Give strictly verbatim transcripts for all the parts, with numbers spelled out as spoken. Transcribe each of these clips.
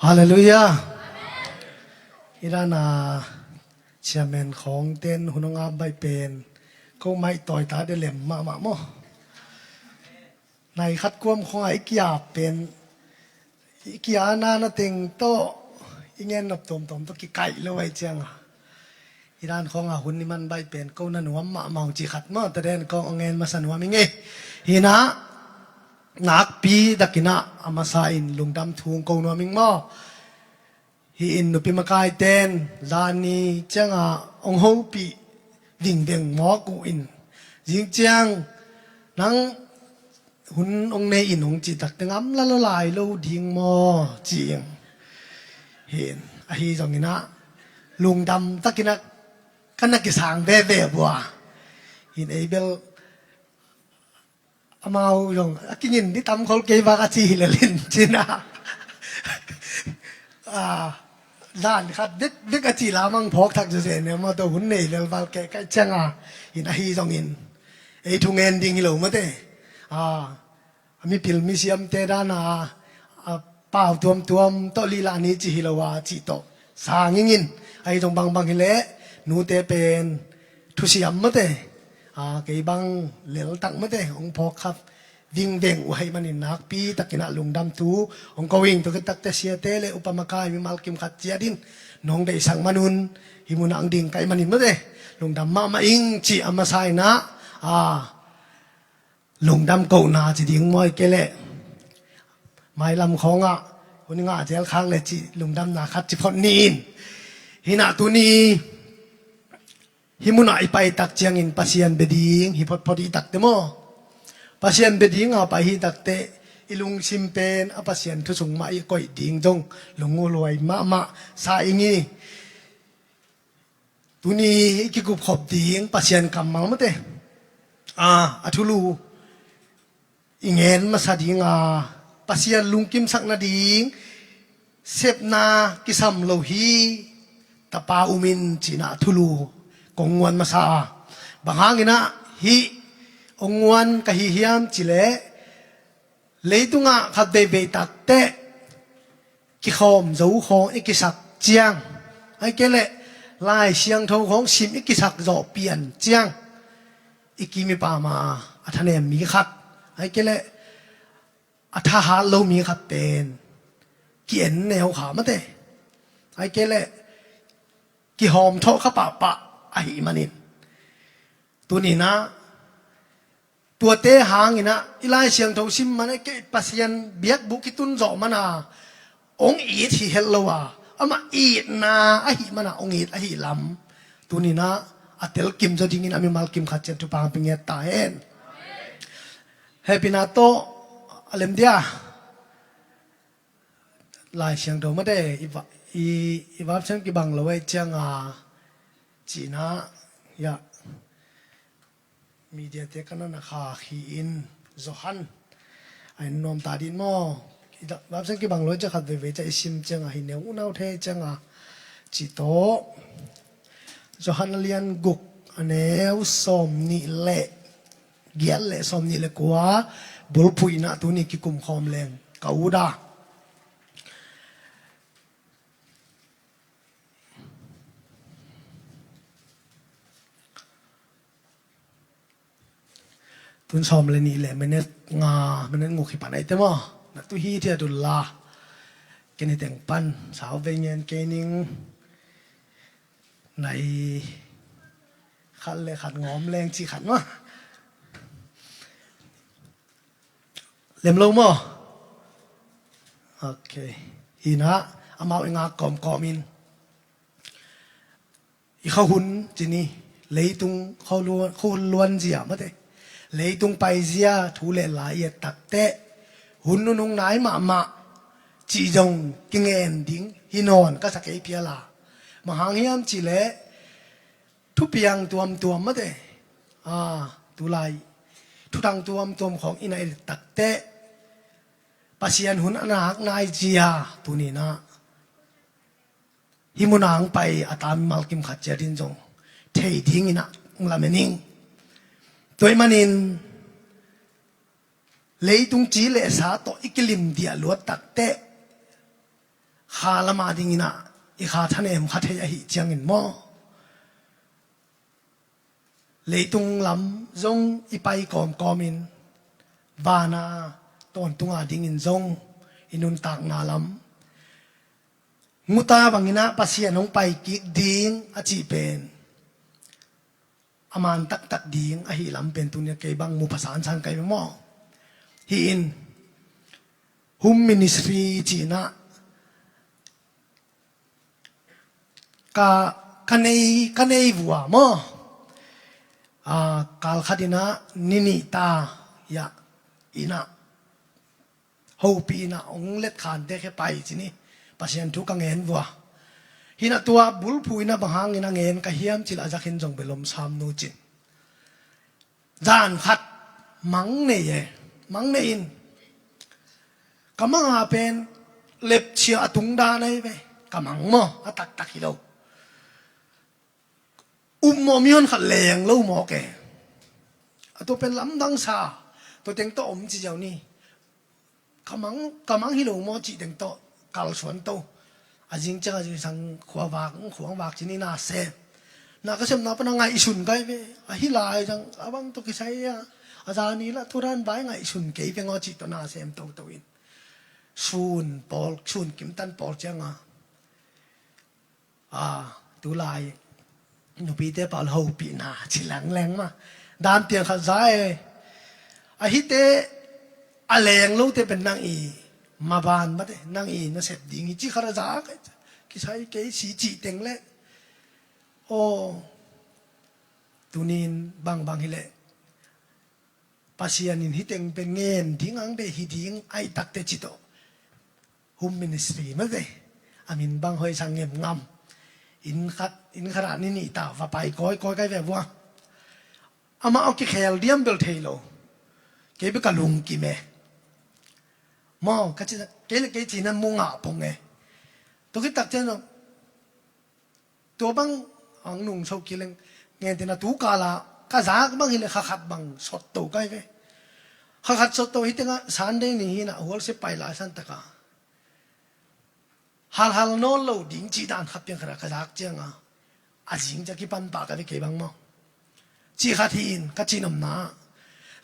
Halleluiah. Hi dan a chairman khawng ten hun hong ap baih pen ko maih tawi ta de lem mahmah maw? Nai khat kuam khawng a i ki-ap pen i ki-ap na na teng tawh i gen nop tuamtuam tawh kikaih lo ahih ciang a, hi dan khawng a hun i man baih pen ko na nuam mahmah uh cih khat maw? Tua dan khawng hong gen masa nuam ing ei. Hi na, nakpi takin a masa in lungdam thu hong ko nuam ing maw? Hih in nupi makai ten zan ni ciang a hong hopih vingveng mawk uh in, zing ciang nang hun hong nei in hong cih tak teh ngam la lo lai lo ding maw ci ing. Hi in, ahi zongin a lungdam takin a ka na kisang veve uh a. Hi in, ei bel amau zong a kingin ding tam khol kei bek a ci hi lel in ci in a. Ah, dan khat bek bek a ci lamang phawk thak zawzen ne maw, tua hun nei lel val kei ka ciang a. Hi in, ahi zongin ei thu ngen ding hi lo mate. Ah, a mipil misiamte dan a, a pau tuamtuam tawh lila ni ci hi lo a cih tawh sang ing in, ahi zong bangbang hi leh nute pen thusiam mate. A, kei bang lel tak mate hong phawk kha vingveng uh ahih manin nakpi takin a lungdam thu hong ko ing. Tua khit tak teh siate le upa makai mimal kim khat ciat in nong deihsak man un hih mun ah hong ding ka hih manin mate lungdam mahmah ing cih a masa in a, a, lungdam kohna ci ding maw, ahih kei leh mailam khawng ah hun i ngah zel khak leh cih lungdamna khat ci phot ni in. Hi in a, tuni hih mun ah i pai tak ciangin Pasian bia ding hi photphot i tak teh maw? Pasian bia ding a pai hi tak teh i lungsim pen a Pasian thu sung mah i koih ding zong lunggulh huai mahmah sa ing i. Tuni i kikupkhop ding Pasian kammal mate, a, a thulu i gen masa ding a, Pasian lungkimsak nading sepna kisam lo hi, Tapa um in ci in a thulu kong guan masa a. Bang hangin a hih hong guan ka hi hiam cih leh, leitung ah khat veivei tak teh kikhawm zo khawng i kisak ciang, ahih kei leh Lai Siangtho khawng sim i kisak zawh pian ciang, i kim i pam a a thanem mi khat, ahih kei leh a thahat lo mi khat pen ki-en neu kha mate, ahih kei leh kihawmthawh kha pahpah ahih manin, tuni in a tuate hangin a i Lai Siangtho sim man a, kei Pasian biakbuk kitun zawh man a hong it hi het lo a, amah itna ahih man a hong it ahih lam tuni in a a telkim zaw dingin a mimal kim khat ciat thupha hong pia ngiat ta hen. Hehpihna tawh a lem dia. Lai Siangtho mate, i va-, i, i vapsiam kibang lo ahih ciang a, ci in a, ya, media te ka na na kha khi in, Johan, a en nuam ta ding maw? I da-, vapsiam kibang lo ahih ciang khat veivei ciang i sim ciang a, hi neu unau thei ciang a, ci tawh. Johan a lian guk, a neu sawm nih le giat le sawm nih le kua bulphuh in a tuni kikum khawm leng ka ut a. Tun sawm le nih le minute nga, minute guk hi pan ai te maw? Na tu hi thiat un la. Ken hi teng pan sau vei ngen kei ning. Nai khat le khat ngawm leng ci khat maw? Lem lo maw? Ok. Hi na, amau i ngak kawmkawm in. I kha hun ci ni, leitung kha luan, kha hun luan zia mate. Leitung pai zia thu le la i et tak teh hun nunung nai mahmah cih zong kingen ding hi nawn ka sa kei phial a. Bang hang hiam cih leh thupiang tuamtuam mate, a, tulai thudang tuamtuam khawng i na et tak teh Pasian hun a nak nai zia tuni in a hih mun ah hong pai a ta mimal kim khat ciat in zong thei dingin a hong lamen ing. Tua ahih manin leitung ci le sa tawh i kilim diah luat tak teh kha lam adingin ah i kha thanem kha thei ahih ciangin maw, leitung lam zong i pai kawmkawmin vana tawntung adingin zong i nuntakna lam nguta bangin ah Pasian hong pai kik ding a cih pen a man taktak ding ahih lam pen tuni-in kei bang mu pha sansan ka hi ve maw. Hi in home ministry cih in ah ka, ka nei, ka nei vua maw. Aa, kal khat in ah ni nih ta ia in ah hopih in ah hong letkhante khe pai ci ni. Pasian thu ka ngen vua. Hi in ah tua bulphuh in ah bang hangin a ngen ka hiam cih leh a za khin zong bel om sam nu cin. Zan khat mang nei e, mang nei in ka mang a pen lepchia a tung dan ahi ve. Ka mang maw, a taktak hi lo. Upmawh mihon khat leng lo mawk e. A tua pen lamdang sa, tua teng tawh om ci ziau ni. Ka mang, ka mang hi lo maw cih teng tawh kalsuan to. A zing ciang a zingsang khuavak, khuavak ci ni na sem. Na ka semna pan a ngaihsun ka hi ve. A hi lai zang, a bang tawh kisai a, a zani lah tua dan vai ngaihsun kei ve ngaw cih tawh na sem toto in. Sun pawl, sun kimtan pawl ciang a. Aa, tulai nupite pau hopihna ci lengleng mah. Dan piang khat za e. A hite a leng lote pen nang i maban mate, nang i nasep ding hi ci khat a za e. Kisai kei si cih teng leh. Aw, tuni-in bangbang hi leh Pasian in hi teng pen ngen ding ang beh hi ding ahi takte ci tawh. Home ministry mate. A min bang hoih sang ngem ngam. Inn khat, inn khat ah ni nih ta va pai kawikawi ka hi ve vua. Amah aw kikhel diam bel thei lo. Kei bek ka lungkim e. Maw, ka ci, kei le kei ci na mu ngah pong e. Tua khit tak ciang tua bang ang nung so kileng ngen te na tu kala ka zak bang hi le kha khat bang sot to ka hi ve. Kha khat sot to hi tengah Sunday ni hi na hualse pai lai san taka halhal nawn lo ding cih dan khat piang khat a ka zak cianga a zing cia kipan pah ka ve kei bang maw. Cih khat hi in ka cih nopna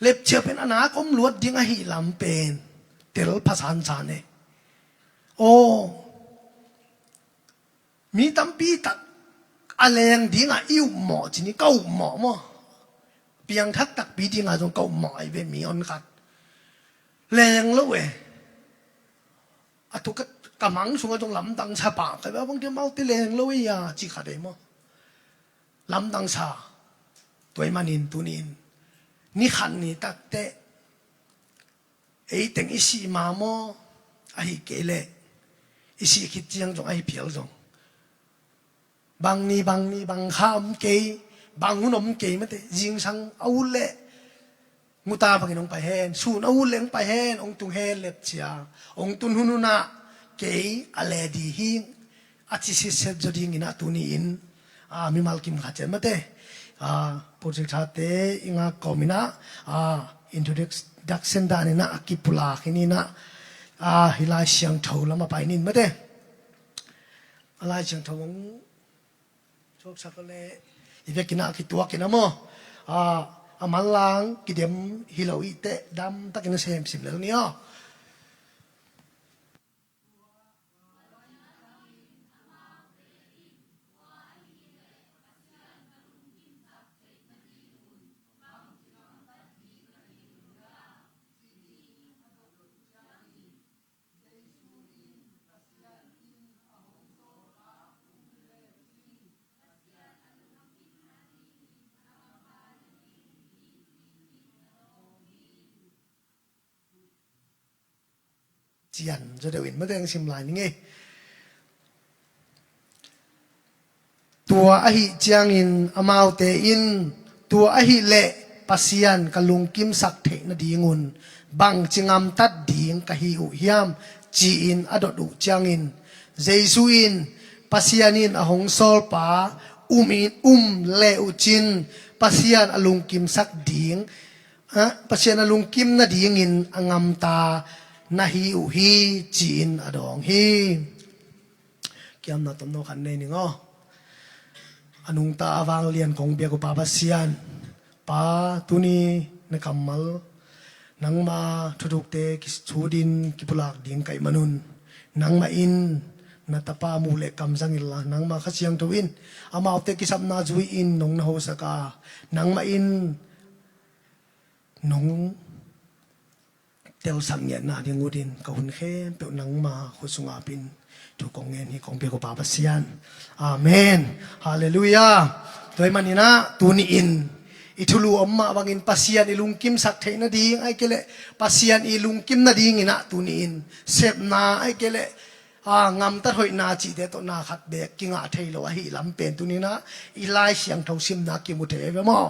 lepchia pen a nak om luat ding ahih lam pen tel pha sansan e. Aw, mi tampi tak a leng dingah i upmawh ci ni, ka upmawh maw. Piangthak takpi dingah zong ka upmawh ahi ve mi on khat. Leng lo e. A tu ka, ka mang sungah zong lamdang sa pah ka ve, a bang dia maute leng lo e ia ci khat e maw. Lamdang sa. Tua ahih manin tuni-in ni khat ni takte ei teng i sih ma maw, ahi kei leh i sih khit ciang zong ahi phial zong bang ni bang ni bang kha om kei, bang hun om kei mate, zingsang a ut leh nguta bangin hong pai hen, sun a ut leh hong pai hen, hong tung hen lepcia, hong tun hun hunah kei a le di hi. A ci sitset zaw dingin ah tuni-in, ah, mimal kim khat ciat mate, ah, project thate i ngak kawmin ah, ah, introduction danin ah a kipulak in ah, ah, hih Lai Siangtho lam a pai nin mate. A Lai Siangtho hong suaksak le i vekin ah a kituak in ah maw, ah, a manlang kidem hi lo i teh damtakin a semsim lel ni aw. Cian zaw deuh in mate hong sim lai ning ei. Tua ahih ciangin amaute in, tua ahih leh Pasian ka lungkimsak theih nadingun bangci ngamtat ding ka hi uh hiam, ci-in a dot uh ciangin Jesu in, Pasian in a hong sawlpa um in, um le uh cin Pasian a lungkimsak ding, ah, Pasian a lungkim nadingin a ngamta na hi uh hi, ci-in a dawng hi. Kiamna tomno khat nei ning aw. A nungta a vanglian kong biak uh Pa Pasian, Pa, tuni na kammal, nangma thuthukte kisut in kipulak ding ka hih manun, nangmah in na tapa muh le kamzang inla, nangma Kha Siangtho in amaute kisapna zui-in nong na hosak a, nangmah in nong telsak ngiatna ding utin ka hun khempeuh nangma khut sungah pin thu kong ngen hi kong biak uh Pa Pasian. Amen. Halleluiah. Tua ahih maninah tuni-in i thulu om mah bangin Pasian i lungkimsak theih nading, ahih kei leh Pasian i lungkim nadinginah tuni-in sepna, ahih kei leh a, ngamtat hoihna cihte tawh na khat beek kingah thei lo ahih lam pen tuninah i Lai Siangtho simna kimu thei ve maw?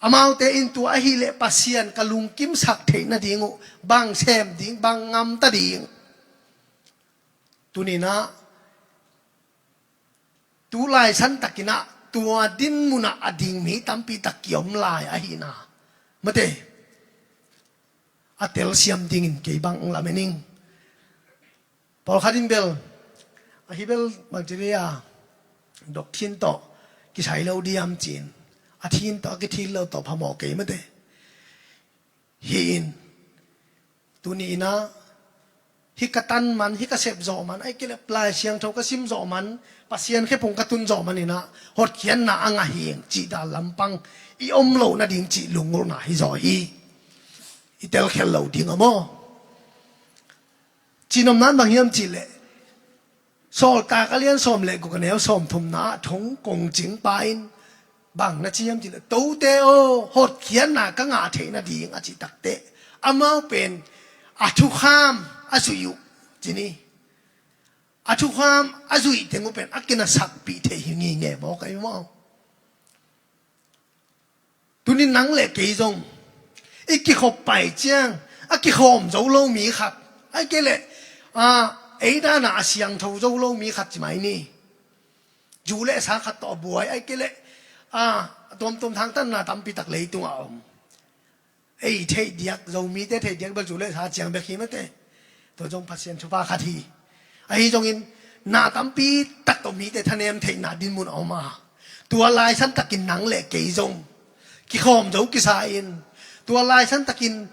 Amaute in tua ahih leh Pasian ka lungkimsak theih nading uh bang sem ding, bang ngamta ding? Tuninah tu laisan takinah tua din munah a ding mi tampi tak kiom lai ahihna mate, a telsiam dingin kei bang lamen ing. Pawlkhat in bel, ahi bel bangci dei a, doctrine tawh kisai lo diam ci-in, a thin tawh a kithin lo tawh phamawh kei mate. Hi-in tuni-inah hih ka tan man, hih ka sep zawh man, ahih kei leh Lai Siangtho ka sim zawh man, Pasian khephung ka tun zawh maninah hotkhiatna a ngah hi ing cih dan lampang i om loh nading cih lunggulhna hi zaw hi. I telkhial lo ding a maw? Cihnopna in bang hiam cihleh, Sawltak a lian sawm le guk a neu sawmthumna ah thong kong cingpa in bang na ci hiam cihleh, "Tote aw, hotkhiatna ka ngah theih nading," a cih takteh amau pen a thukham a zuih uh ci ni. A thukham a zuih teng uh pen a kinasakpih theih hi ngingei maw, ka hi maw? Tuni nang le kei zong i kikhop pai ciang a kikhawm zo lo mi khat, ahih kei leh, a, ei dana a siangtho zo lo mi khat ci mai ni. Zu le sa khat tawh a buai, ahih kei leh, a, a tuamtuam thangtanna tampi tak leitungah a om. Ei theih diak, Zomite theih diak bel zu le sa ciang bek hi mate. Tua zong Pasian thupha khat hi. Ahi zongin na tampi tak tawh mite thanem theihna dinmun a om a, tua laisan takin nang le kei zong kikhawm zo kisa in, tua laisan takin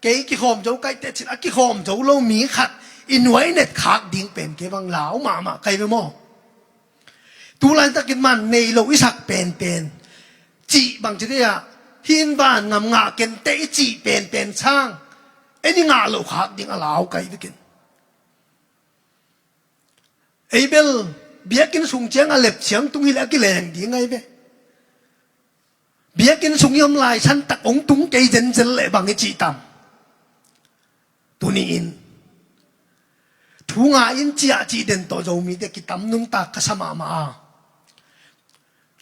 kei kikhawm zo kaih teh cin a kikhawm zo lo mi khat i nuai net khak ding pen kei bang lau mahmah ka hi ve maw? Tu laitakin man nei lo i sak penpen, cih bangci dei a, hih in van ngam ngah kenteh i cih penpen sang en i ngah loh khak ding a lau ka hi ve ken. Ei bel biakinn sung ciang a lep ciang tung hileh a kileng ding ahi ve. Biakinn sung i om laisan tak hong tung kei zenzen leh bang i cih tam? Tuni-in thu ngah in ciah cih den tawh Zomite kitam nuntak ka sa mahmah a,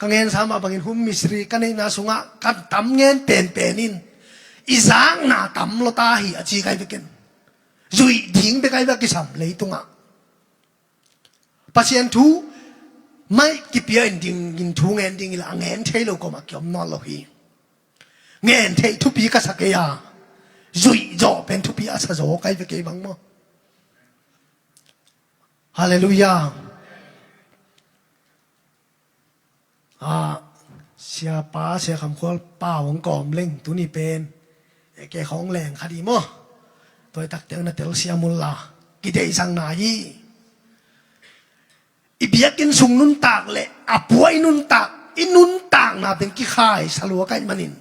ka ngensa mah bangin home ministry ka neihna sungah kan tam ngen penpen in i zakna tam lawta hi a ci ka hi ve ken. Zuih ding bek a hi ve a kisam leitungah. Pasian thu maih kipia in dingin thu ngen ding ila a ngen thei lo kawmah kiom nawn lo hi. Ngen theih thupi ka sa kei a, zuih zawh pen thupi a sa zaw ka hi ve kei bang maw? Halleluiah. A, siapa, Sia Kham Khual pa hong kawm leng tuni pen, e, ke khawng leng kha di maw? Tua i takte na telsiam unla, kideihsakna hi. I biakinn sung nuntak le a pua i nuntak, i nuntakna pen kikhai sa lua ka hih manin,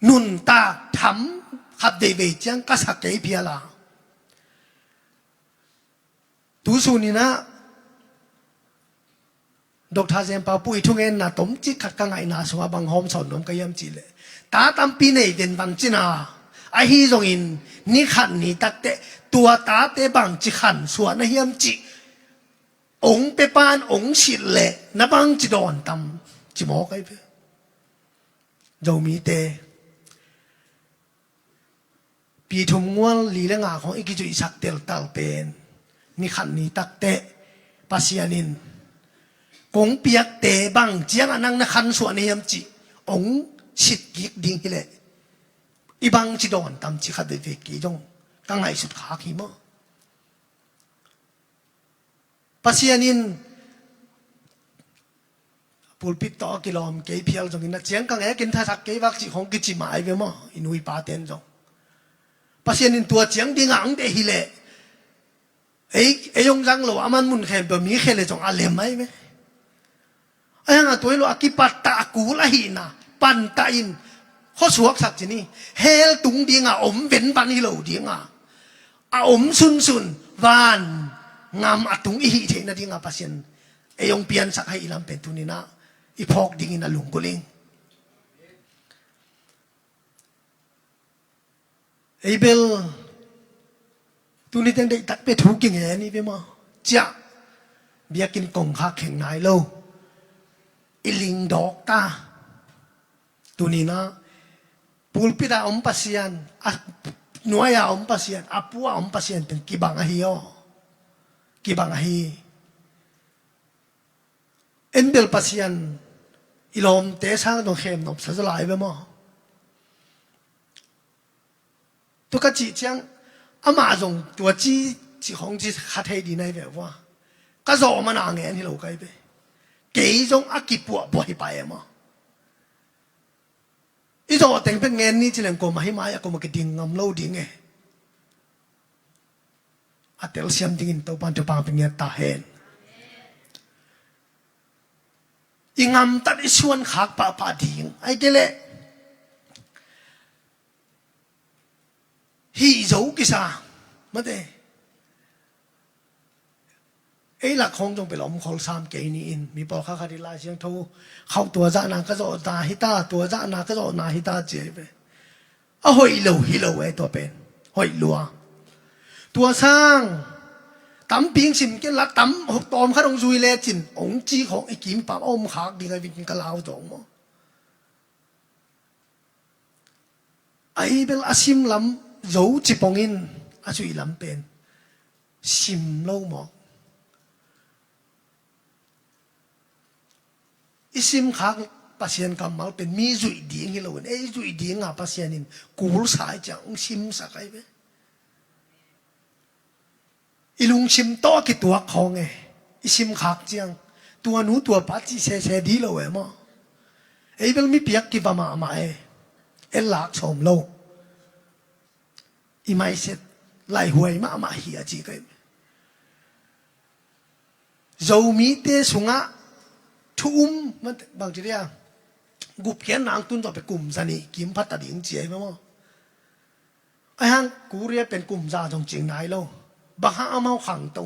nuntak tham khat veivei ciang ka sa kei phial a. Tu suninah Doctor Zen Pau Pu i thungenna tomcik khat ka ngaihna sungah bang hawm sawn nuam ka hiam cihleh, ta tampi nei venvan cina, ahi zongin ni khat ni takteh tua tate bangci khansuah na hiam cih ong pepan ong silh leh na bangci dawn tam ci maw ka hi ve. Zomite pi thum ngual li le nga khawng i kizuihsak teltal pen ni khat ni takteh Pasian in kong piakte bang ciangah nang na khansuah na hiam cih ong sitkik ding hileh i bangci dawn tam ci khat veivei kei zong ka ngaihsut khak hi maw? Pasian in pulpit tawh a kilawm kei phial zongin a ciang ka ngek in thasak kei vak cih khong kici mai ve maw? I nu i paten zong Pasian in tua ciang dinga ang deh hileh ei, ei hong zang lo a man mun khempeuh mi khia le zong a lem mai ve. A hiang a tuai lo a kipattah a kul ahihna pantah in khuasuaksak cin hi. Hell tung dinga om venvan hi lo dinga a om sunsun van ngam a tung i hih theihna dinga Pasian ei hong piansak hai i lam pen tuninah i phawk dingin a lunggulh ing. Ei bel tuni teng deihtak pia thu kingen i ve maw? Ciah biakinn kongkhak kheng nai lo i lingdawk ta. Tuninah pulpit a om Pasian, a nuai a om Pasian, a pu a om Pasian pen kibang ahi aw. Kibang ahi. En bel Pasian i lawmte sang dong khem nopsa zaw lai ve maw? Tua ka cih ciang amah zong tua ci, ci khong ci kha thei di nai ve vua. Ka zawh mana ngen hi lo kai ve. Kei zong a kipuahpuah hi pai e maw? I zawh teng pek ngen ni ci leng koma hi mai a koma kiding ngam lo ding e. A telsiam dingin Topan thupha pia ngiat ta hen. I ngamtat i suan khak pahpah ding ai kei leh hih zo kisa mate. Ei lak khawng zong pia lawm khol sam kei ni in mi pawlkhat khat i Lai Siangtho khauh tua zahna ka zawhna hi ta, tua zahna ka zawhna hi ta ci ai ve. A hoih lo hi lo e tua pen. Hoih lua. Tua sang tampi sim ken la tam tawm khat hong zui lecin hong ci khawng i kim pam a om khak ding ai vingin ka lau zawng maw? Ai bel a sim lam zo ci pongin a zuih lam pen sim lo maw? I simkhak Pasian kammal pen mi zuih ding hi loin ei zuih dinga Pasian in kulsa i ciang hong simsak ai ve. I lungsim tawh a kituak khawng e. I simkhak ciang tua nu tua pa cih sese dih lo e maw? Ei bel mi piak kiva mahmah e. En lak sawm lo. I maiset laihuai mahmah hi a ci kai. Zomite sungah thu um bangci dia gupkhiatna ang tun zawh pe kum zani kim phat ta ding ci ai maw? Ai hang Korea pen kum za zong cing nai lo. Bang hang amau khangto?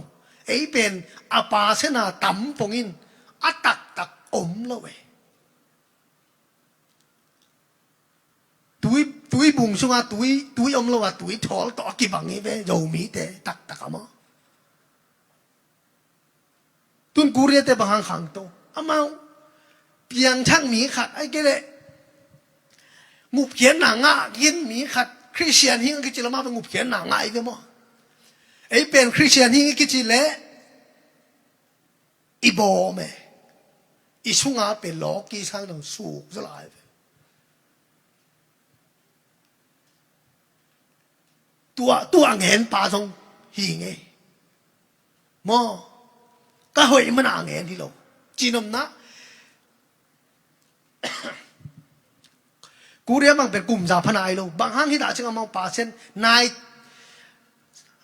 Ei pen a pasena tam pongin a taktak om lo e. Tui, tui bung sunga tui, tui om lo a tui thawl tawh a kibang hi ve Zomite taktak a maw? Tun Korea te bang hang khangto? Amau piangthak mi khat ai kei leh ngupkhiatna ngah gin mi khat Christian hing a kici lo mah pen ngupkhiatna ngah i ve maw? Ei pen Christian hing i kici leh i bawm e. I sunga pen lawki sang dong suk zaw lai ve. Tua, tua ngen pa zong hi ngei maw? Ka hoih mana ngen hi lo. Cinomna Korea bang pen kum za pha nai lo. Bang hang hi dah cing amau pasen nai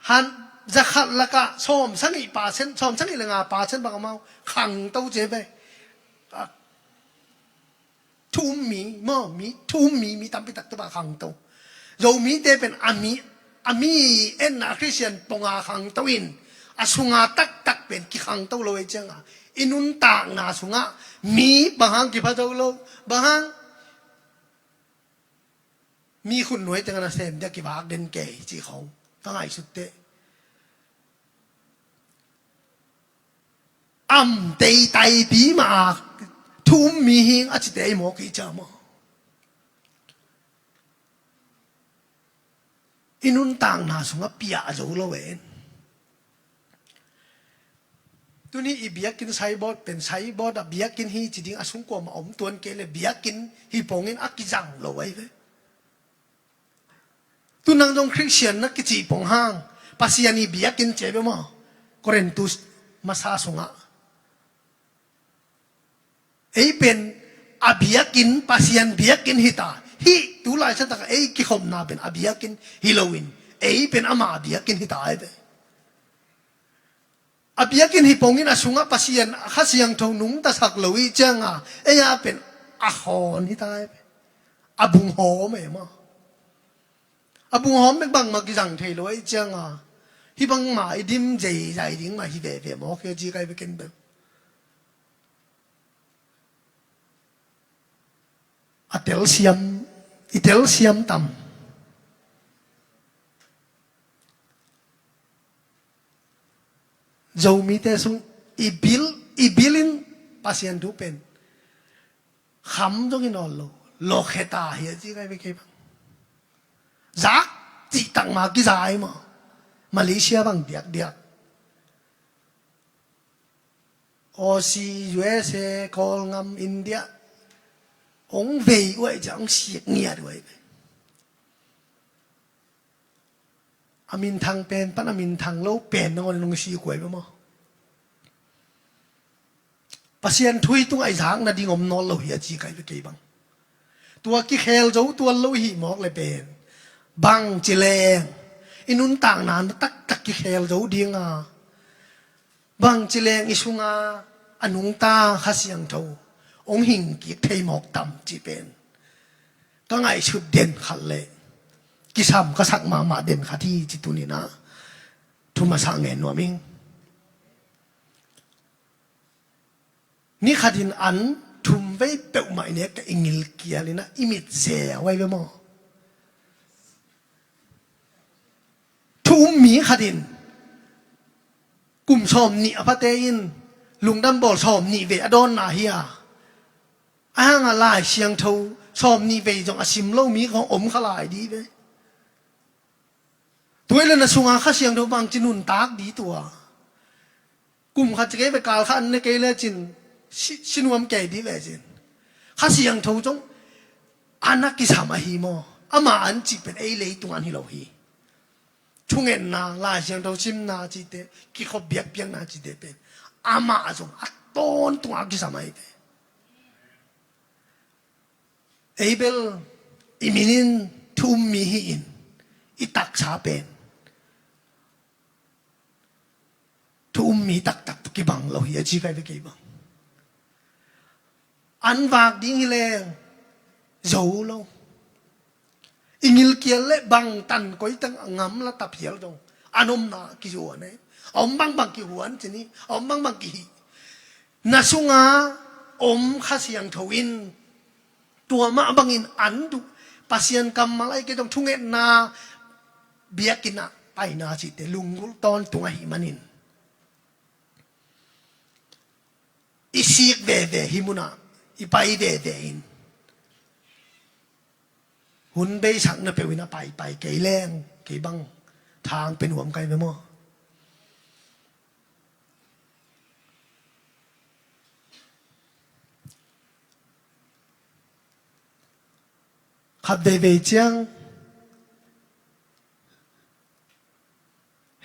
han zakhat laka sawm sangih pasen, sawm sangih le nga pasen bang amau khangto ce ve. Thu um mi maw, mi thu um mi, mi tampi tak tawh a khangto. Zomite pen a mi, a mi enna Christian ponga khangto in a sunga taktak pen kikhangto lo ei cianga i nuntakna sungah mi bang hang kipha zo lo, bang hang mi khutnuai tengah nasem dia kivak den kei cih khong ka ngaihsut teh. Am tei taipi mah a thu um mi hing a cite i mawk i ca maw? I nuntakna sungah piah zo lo en. Tuni i biakinn saibawt pen saibawt a biakinn hi ci ding a sung kuamah om tuan kei le biakinn hi pongin a kizang lo ai ve. Tu nang zong Christian na kici pong hang Pasian i biakinn ce be maw? Korintus Masa sungah ei pen a biakinn, Pasian biakinn hi ta. Hih tu laisan takah ei kikhopna pen a biakinn hi loin, ei pen ama biakinn hi ta ei ve. A biakinn hi pongin a sungah Pasian Kha Siangtho nungtasak lo ih cianga ei a pen a khawn hi ta ei ve. A bunghawm ei maw? A bunghawm bek bangmah kizang thei lo ei cianga hih bangmah i dim zeizai ding mah hi veve mawk hi a ci kai bek in bel. A telsiam, i telsiam tam. Zomite sung i bil, i bilin Pasian thu pen kham zong i nawl lo, lo kheta hi a ci kai ve kei bang. Zak cihtak ma kizai maw? Malaysia bang diakdiak. Aussie, U S A, Kawlngam, India. Ong vei uai cia ong sik ngiat uai. A minthang pen pan a minthang lo pen nangawn in ong sik uai maw? Pasian thu i tungah i zak nading om nawn lo hi a ci kai ve kei bang. Tua kikhel zo tuan lo i hih mawk le pen bangci leng i nuntakna na taktak kikhel zo dinga, bangci leng i sunga a nungta Kha Siangtho ong hing kik thei mawk tam ci pen ka ngaihsut den khat le kisam ka sak mahmah den khat hi ci tuninah thu masa ngen nuam ing. Ni khatin an thum vei peuhmah i nek ka i ngilkial inah i mit ze a uai ve maw? Thu um mi khatin kum sawm nih a phate in lungdam bawl sawm nih vei a dawnna hi a, a hanga Lai Siangtho sawm nih vei zong a sim lo mi khawng om kha lai dih ve. Tuai le na sunga Kha Siangtho bangci nuntak dih tua. Kum khat ci kei ve kal kha an ne kei lecin si, si nuam kei dih lecin Kha Siangtho zong an a kisam ahi maw? Ama an cih pen ei leitung an hi lo hi. Thungetna, Lai Siangtho simna cihte, kikhop biakpiakna cihte pen amah zong a tawntunga kisam ahi ve. Ei bel i minin thu um mi hi-in i taksa pen thu um mi taktak tawh kibang lo hi a ci kai ve kei bang. An vak ding hi leng zo lo. I ngilkial le bang tan koi tang a ngam la tap hial dong. An omna kizuan e. A om bangbang kihuan cini. A om bangbang kihi. Na sunga om Kha Siangtho in tua mah bangin an duh Pasian kammal ai kei dong thungetna biakinn ah paina cihte lunggulh tawntung ahi manin i sik veve hi munah i pai veve in hun beisakna peuh in a paipai kei leng kei bang thang pe nuam kai ve maw? Khat veivei ciang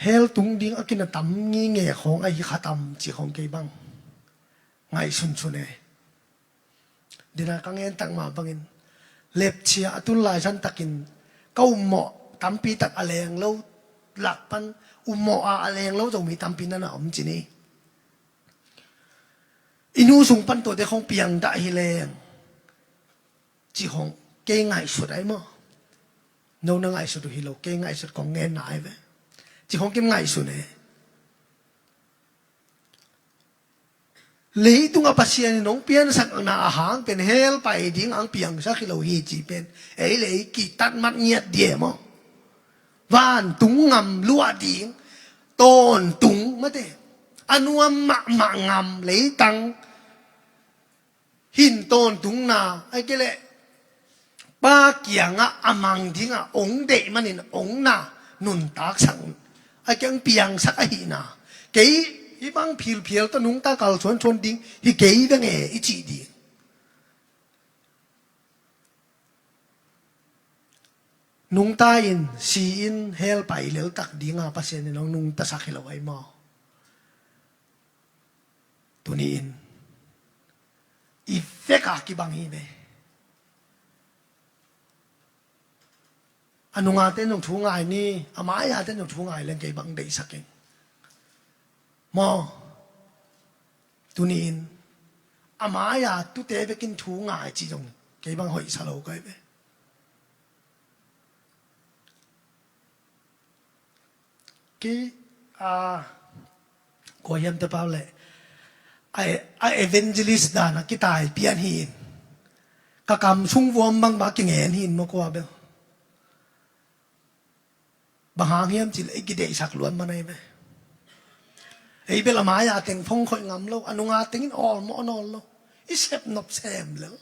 hell tung ding a kina tam nginge khawng ahi kha tam ci khawng kei bang ngaihsunsun e. Dina ka ngen tak mah bangin lepcia a tun laisan takin ka ummawh tampi tak a leng lo lak pan ummawh a a leng lo zomi tampi nana om cini. I nu sung pan tuate khawng piangdah hi leng ci khawng kei ngaihsut ai maw? No na ngaihsut uh hi lo, kei ngaihsut kong ngenna ai ve. Ci khawng kim ngaihsun e. Leitungah Pasian in hong piansakna a hang pen hell pai ding ang piangsak hi lo hi ci pen ei le ei kitatmat ngiat die maw? Vantung ngam luah ding tawntung mate a nuam mahmah ngam leitang hin tawntungna ai kei leh Pa kiangah a mang dingah ong deih manin ong na nuntaksak ai kei ong piangsak ahihna kei hih bang philphial tawh nungta kalsuan suan ding hi kei veng e i cih ding. Nungta in si in hell pai leltak dinga Pasian in hong nungtasak hi lo ai maw? Tuni-in i veka kibang hi ve. A nungate nung thu ngai ni, a mai-ate nung thu ngai leng kei bang deihsak ing. Maw, tuni-in a mai-a tute vekin thu ngai ci zong kei bang hoihsa lo kai ve. Kei, a, kua hiam te pau leh, a, a evangelist dan a kitai pian hi in, ka kam sung vuam bang ba kingen hi in maw kua bel. Bang hang hiam cih leh i kideihsak luat man ahi ve. Ei bel a mai-a teng phong khoih ngam lo, a nunga tengin awlmawh nawn lo. I sepnop sem lel.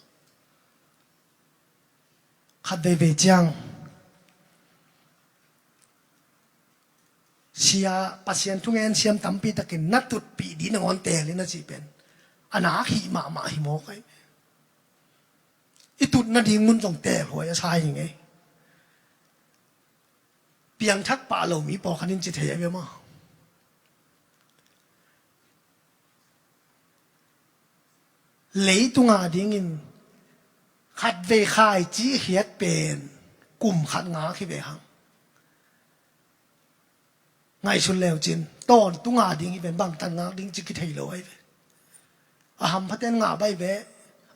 Khat veivei ciang sia, Pasian thungen siam tampi takin na tutpih ding nangawn teel in a cih pen a nak hih mahmah hi mawk ahi. I tut nading mun zong teelhuai a sa hi ngei. Piangthak pah lo mi pawlkhat in ci thei a bia maw? Leitunga dingin khatvei khaici khiat pen kum khat ngak hi ve hang. Ngaihsun leu cin, tawntunga ding hi pen bangtan ngak ding ci kithei lo ahi ve. A hamphaten ngah baih ve,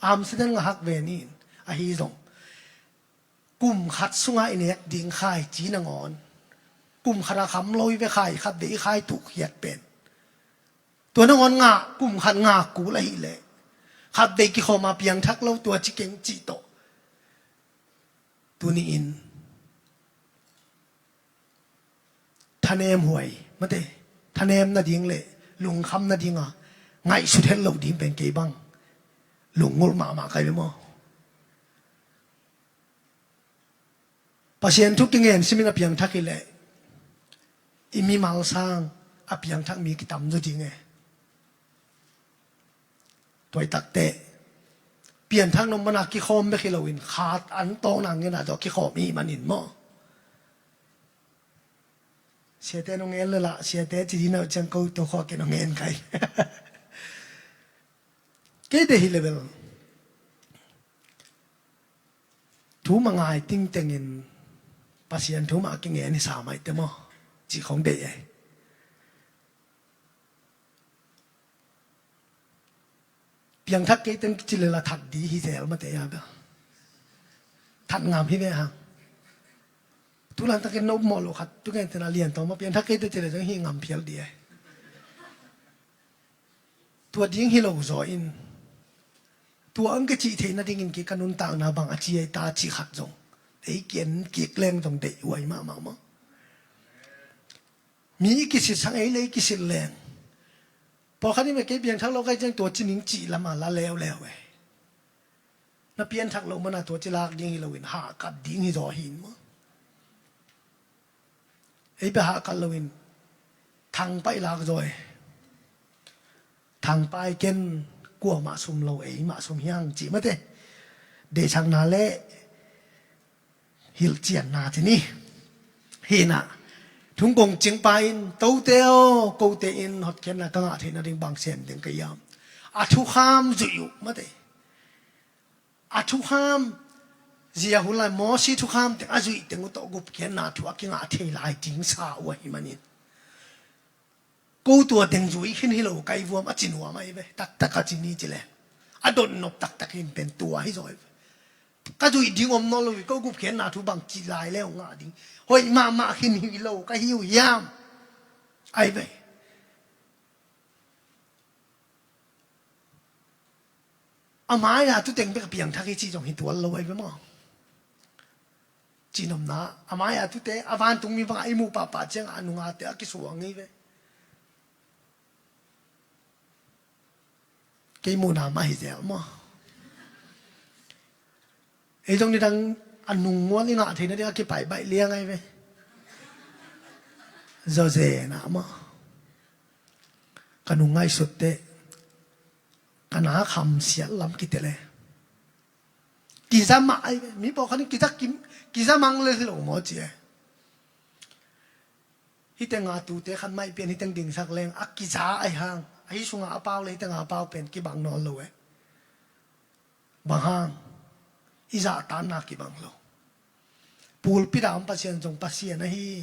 a hamsaten ngah hak ve ni in, ahi zong kum khat sunga i nek ding khaici nangawn, kum khat a kham lo hi ve khai, khatvei i khai tuh khiat pen. Tua nangawn ngah, kum khat ngak kul ahih leh khatvei kikhawm a piangthak lo, tua ci keng cih tawh. Tuni-in thanem huai, mate, thanem nading le lungkham nadinga ngaihsut het loh ding pen kei bang lungngulh mahmah kai ve maw? Pasian thu kingen simin a piangthak hi leh i mimal sang a piangthak mi kitam zaw ding e. Tuaitakte pianthak nop mana kikhawm bek hi loin khat an tawkna ngena tawh kikhawm i hih manin maw? Siate nong en lala, siate ci dina ciang ko to khua ke nong en kai. Kei te hi level thu mangai tingtengin Pasian thu mah kingen hi sa maite maw? Ci khong deih ei. Piangthak kei teng kici lela that di hi zel mate ya bel. That ngam hi ve hang. Tulan takin na upmawh loh khat tu ngen tena lian tawh maw piangthak kei te ci le zong hi ngam phial di ei. Tua ding hi lo zaw in tua ang ka cih theih nadingin kei ka nuntakna bang a ci ei ta cih khat zong ei kian kik leng zong deih huai mahmah maw? Mi i kisit sang ei le i kisit leng. Pawlkhat in ve kei piangthak lo kai ciang tua ci ning cih lama la leuleu e. Na pianthak lo mana tua ci lak ding hi loin hahkat ding hi zaw hi in maw? Ei bia hahkat loin thangpai lak zaw e. Thangpai ken kuamah sum lo ei mah sum hiang cih mate. Deihsakna le hilhcianna ci ni. Hinah thungkong cingpa in tote aw kote in hotkhiatna ka ngah theih nading bang sem ding ka hiam? A thukham zuih uh mate. A thukham zia hun lai Mosi thukham teng a zuih teng uh tawh gupkhiatna thu a kingah thei lai ding sa uh ahi manin ko tua teng zui khin hi lo kai vuam a ci nuam ahi ve. Taktak a ci ni ci le a dotnop taktak hin pen tua hi zaw hi ve. Ka zuih ding om nawn lo hi ko gupkhiatna thu bang ci lai le uh ngah ding hoih mahmah khin hi lo ka hi uh hiam? Ahi ve. A mai-a tuteng bek a piangthak hi cih zong hi tual lo ahi ve maw? Cihnopna a mai-a tute a vantungmi bangah i muh pahpah ciangah a nungate a kisuang hi ve. Kei muhna mah hi zel maw? Ei zong nidang a nung mual i ngah theih nading a kipaih baih liang ahi ve. Zawzenah maw? Ka nung ngaihsutte ka na khamsiat lam kite le kiza mah ahi ve. Mi pawlkhat in kiza kim, kiza mang le hi lo maw ci e. Hiteng a tute khat maih pian hiteng dingsak leng a kiza ahi hang Ahi sungah a pau le hih tengah a pau pen kibang nawn lo eh. Bang hang? I zahtakna kibang lo. Pulpit ah om Pasian zong Pasian ahi.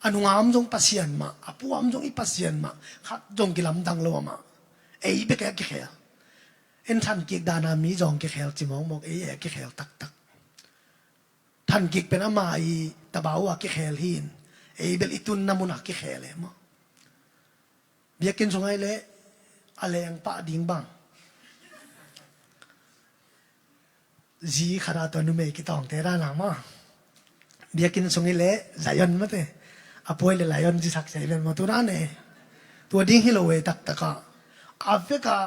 A nungah om zong Pasian mah, a pua om zong i Pasian mah. Khat zong kilamdang lo amah. Ei bek a kikhel. En thankik dana mi zong kikhel ci mawkmawk, ei a kikhel taktak. Thankik pen ama i tabau a kikhel hi in, ei bel i tunna mun a kikhel e maw? Biakinn sung ai leh a leng pah ding bang. Zi khat a tua numei kitawngte dana maw? Biakinn sung i leh Zion mate. A puai le Lion zisak sia i ven maw tu dan e. Tua ding hi lo e taktak a. A vek a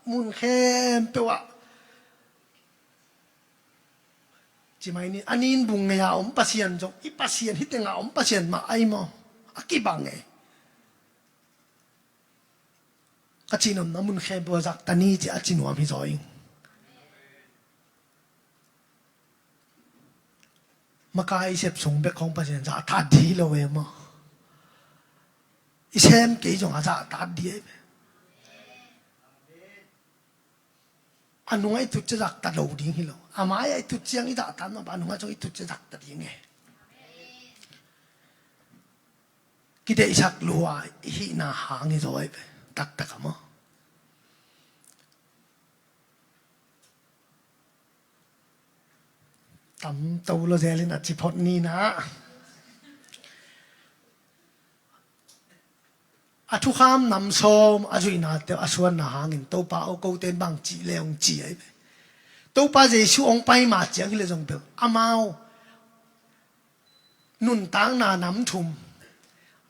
mun khempeuh ah ci mai ni, a nin bung ngei a om Pasian zong, i Pasian hih tengah om Pasian mah ai maw? A kibang e. Ka cihnopna mun khempeuh a zahtak ni ci a ci nuam hi zaw ing. Makai i sep sung bek khong Pasian zahtak dih lo e maw? I sem kei zong a zahtak dih e. A nungah i tut cia zahtak lo ding hi lo. A mai-ah i tut ciang i zahtak mah bang, a nungah zong i tut cia zahtak ding e. Kideihsak lua i hihna hang hi zaw ai ve. Taktak a maw? Tam to lo zel in a ci phot ni na. A thukham nam sawm a zuihnate a suanna hangin Topa aw, kote in bang cih le hong ci ai ve. Topa Jesu hong pai ma ciang hi le zong bel amau nuntakna nam thum.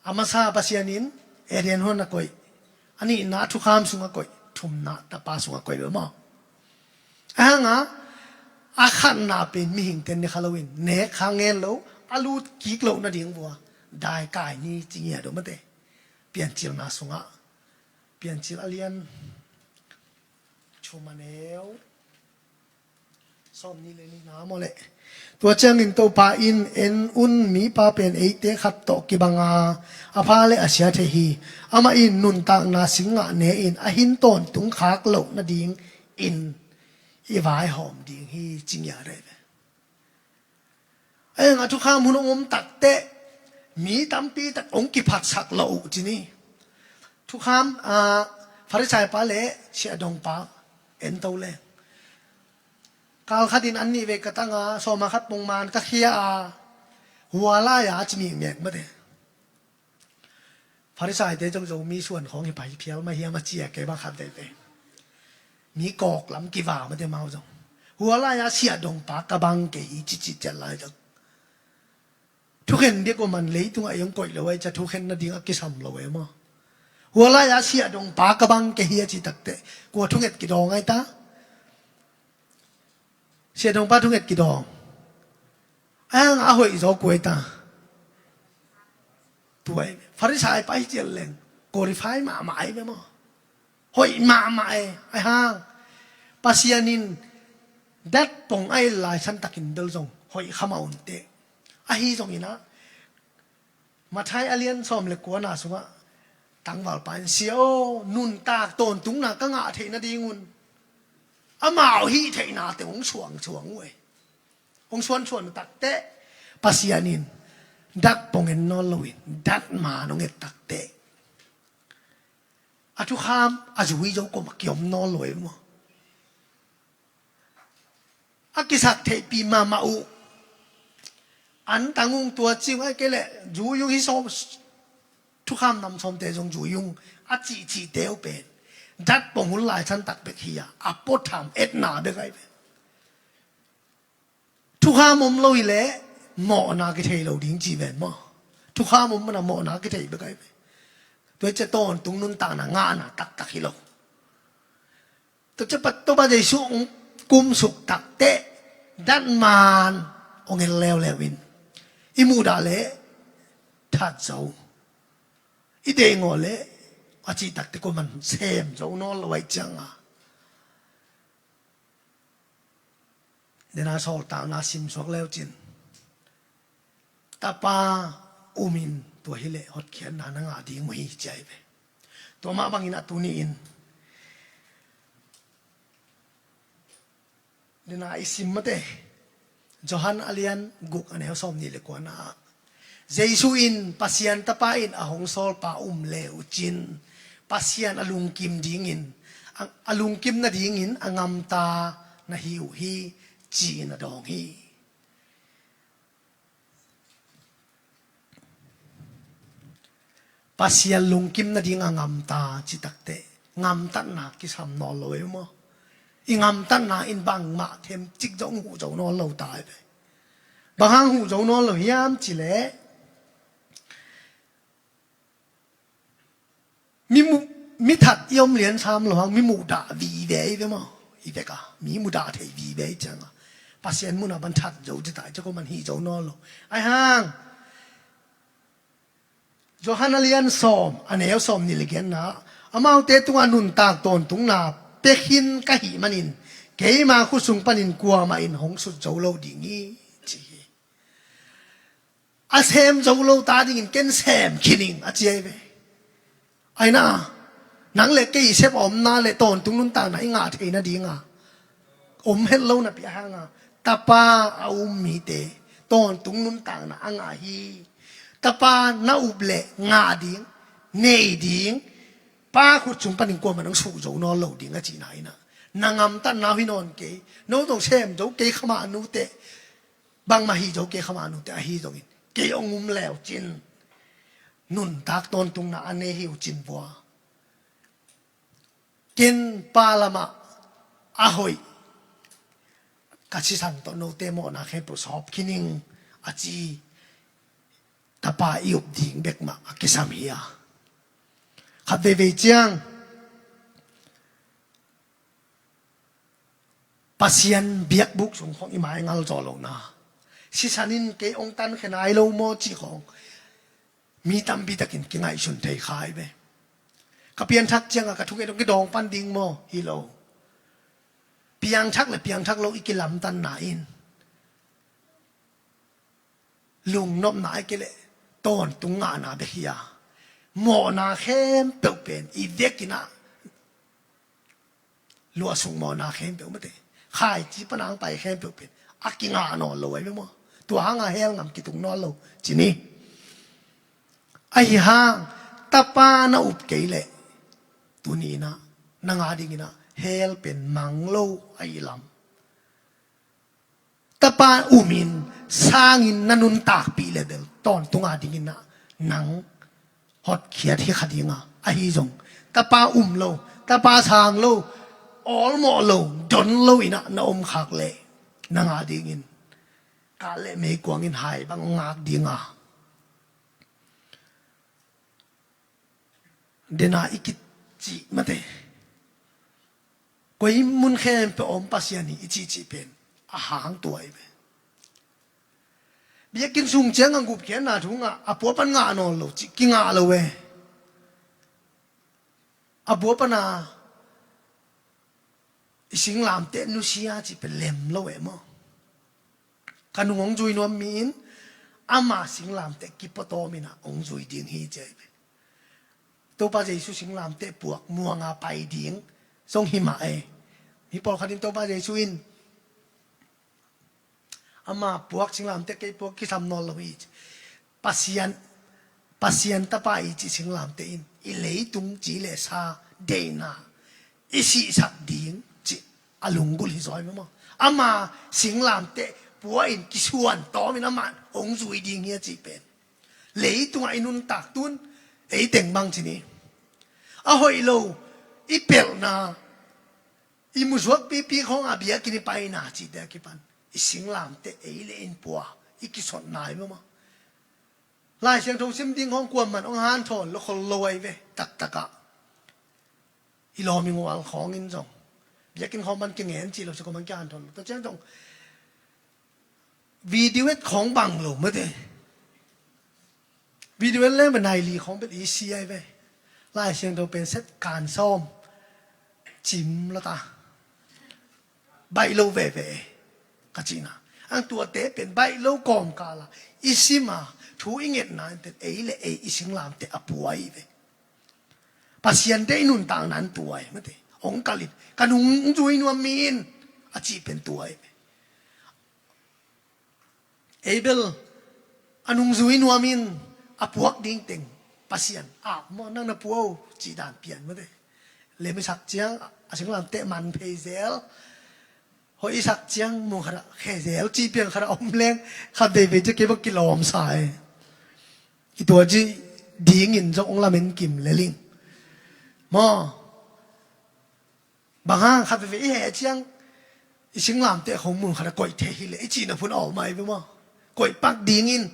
A masa Pasian in Eden huan a koih. A nihna thukham sung a koih. Thumna Tapa sung a koih bel maw? A hanga a khatna pen mihingte ne kha loin, nek kha ngen lo, a lut kik loh nading vua daikai ni ci ngiat uh mate. Piancilna sungah, Piancil a lian thum a neu sawmnih le nihna maw leh. Tua ciangin Topa in, en un, mipa pen eite khat tawh kibanga a pha le a sia thei hi. Amah in nuntakna singgah ne in a hin tawntung khak loh nading in i vaihawm ding hi ci ngiat ai ve. Ahi hangah thukham hun hong om takteh mi tampi tak hong kiphatsak lo uh ci ni. Thukham, ah, Farisai pa le siahdong pa en to le. Kal khatin an nih vei ka tanga sawma khat pongman ka khia a, hua lai-a ci mikmek mate. Farisaite zong Zomi suan khawng hi pai phial mah hiam a ci a, kei bang khat veve. Mi kawk lam kiva mate mau zong. Hua lai-a siahdong pa ka bang kei hi ci ci ciat lai zong. Thukhen bek uh man leitungah i hong koih lo ai cia thukhen nading a kisam lo e maw? Hua lai-a siahdong pa ka bang kei hi a ci takteh kua thunget kidawng ai ta? Siahdong pa thunget kidawng. A hang a hoih zaw kua ai ta? Tua ai. Farisai pa hi cian leng qualify mahmah ai ve maw? Hoih mahmah e. A hang Pasian in dat pong a et lai santakin bel zong hoih kha mah unteh. Ahi zongin ah Matthai a lian sawm le kuana sungah tangvalpa in, Sia aw, nuntak tawntungna ka ngah theih nadingun amau hih theihnate hong suangsuang uh e. Hong suansuan uh takteh Pasian in dat pong en nawn loin dat man hong et takteh a thukham a zui zo kawmah kiom nawn lo e maw? A kisak theihpih mahmah uh. An tang ung tua ci ung ai kei leh zui ung hi sawm, thukham nam sawmte zong zui ung a cihcihte uh pen dat pong hun lai santak bek hi a, a puatham etna bek ai ve. Thukham om lo hi leh mawhna kithei lo ding ci ven maw? Thukham om mana mawhna kithei bek ai ve. Tua hi ciah tawntung nuntakna ngahna taktak hi lo. Tua ciah Topa Jesu hong kumsuk takteh dat man hong en leuleu in i muhdah leh that zo, i deihngawh leh a cih takteh kuaman sem zo nawn lo ai cianga. Dena sawltakna simsuak leucin Tapa umin tua hileh hotkhiatna na ngah ding uh hi ci ai ve. Tua mah bangin a tuni-in dena i sim mate, Johan a lian guk a neu sawm nih le kuana ah Jesu in Pasian Tapa in a hong sawlpa um le uh cin Pasian a lungkim dingin a, a lungkim nadingin a ngamta na hi uh hi, ci-in a dawng hi. Pasian lungkim nading a ngamta citakte ngamtatna kisam nawn lo ei maw? I ngamtatna in bangmah themcik zong huh zo nawn lo ta ei ve. Bang hang huh zo nawn lo hiam cileh mi mu, mi that i om lian sam lo hang mi muhdah vive ei ve maw? I vek a mi muhdah thei vive ei cianga Pasian munah ban that zo cita ei ciako man hih zo nawn lo. Ai hang Johan a lian sawm a neu sawm nih le giatna, amaute tungah nuntak tawntungna pia khin ka hih manin keima khut sung panin kuamah in hong sut zo lo ding hi, ci hi. A sem zo lo ta dingin ken sem khin ing a ci ei ve. Aina nang le kei i sep a omna le tawntung nuntakna i ngah theina dinga om het lo napi a hanga Tapa a um mite tawntung nuntakna a ngah hi. Tapa na up le ngah ding, nei ding, Pa khut sung panin kuamah nang suh zo nawn lo ding a cihna ina na ngamtatna uh hi nawn kei. No zong sem zo kei khamah nute, bangmah hi zo kei khamah nute ahi zongin kei ong um leu cin nuntak tawntungna a nei hi uh cin vua. Ken Pa lamah a hoih ka sisan tawh note mawhna khempeuh sawp khin ing a ci. Tapa i up ding bek mah a kisam hi a, khat veivei ciang Pasian biakbuk sung khong i mai ngal zaw lo na, sisan in kei ong tankhia nai lo maw cih khong mi tampi takin kingaihsun thei kha ei ve. Ka pianthak cianga ka thunget ong kidawng pan ding maw? Hi lo. Piangthak le piangthak lo i kilamtanna in lungnopna ai kei leh tawntung ngahna bek hi a, mawhna khempeuh pen i vekin ah luahsuk mawhna khempeuh mate, khaici panang pai khempeuh pen a kingah nawn lo ai ve maw? Tua hanga hell ngam kitung nawn lo ci ni. Ahi hang Tapa na up kei leh tuni inah nang a dinginah hell pen mang lo ahi lam. Tapa umin sangin na nuntakpih le bel tawntung a dinginah nang hotkhiat hi kha dinga, ahi zong Tapa um lo, Tapa sang lo, awlmawh lo, don lo inah na om khak leh nang a dingin kah le meikuangin hai bang ngak dinga. Dena i kicih mate, koi mun khempeuh om Pasian hi i cihcih pen a hang tua i ve. Biakinn sung ciang a gupkhiatna thu ngah a pua pan ngah nawn lo cih kingah lo e. A pua pana i singlamteh nusia cih pen lem lo e maw? Ka nung hong zui nuam mi in ama singlamteh kipawtawm inah hong zui ding hi ci ahi ve. Topa Jesu singlamteh puak muanga pai ding zong hi mah e. Mi pawlkhat in Topa Jesu in ama puak singlamteh kei puak kisam nawn lo hi. Pasian, Pasian Tapa i cih singlamteh in i leitung ci le sa deihna i sihsak ding cih a lunggulh hi zaw hi maw? Ama singlamteh pua in kisuan tawmin amah hong zui ding hi a cih pen leitungah i nuntak tun ei teng bang ci ni. A hoih lo i pelhna i muzuak pipi khawngah biakinn i paina cihte a kipan i singlamteh ei le in pua i kisotna hi maw? Lai Siangtho sim ding khawng kuaman hong hanthawn lo khol lo ahi ve taktakah. I lawm i ngual khawngin zong biakinn khawng man kingen cih lo sia kuaman kihanthawn lo. Tua ciang zong video et khawng bang lo mate. Video et leng bel nai li khawng bel i si ahi ve. Lai Siangtho pen set kan sawm cim lo ta. Baih lo veve ka cihna. Ang tuate pen baih lo kawmkala i sima thu i ngetna in pen ei le ei i singlamteh a pua ahi ve. Pasian deih nuntakna in tua hi mate. Hong kalh in, ka nungzui nuam mi in, a cih pen tua hi. Abel a nungzui nuam in, a puak ding teng Pasian, a maw, nang na pua uh, cih dan pian mate. Lem i sak ciang a singlamteh man phei zel. Hoih i sak ciang mun khat ah khe zel cih pian khat ah om leng, khat veivei ciang kei bang kilawm sa e. I tua cih dingin zong hong lamen kim le ling maw. Bang hang khat veivei i heh ciang i singlamteh khong mun khat ah koih thei hi leh i cihna phun a om ahi ve maw. Koih pak dingin,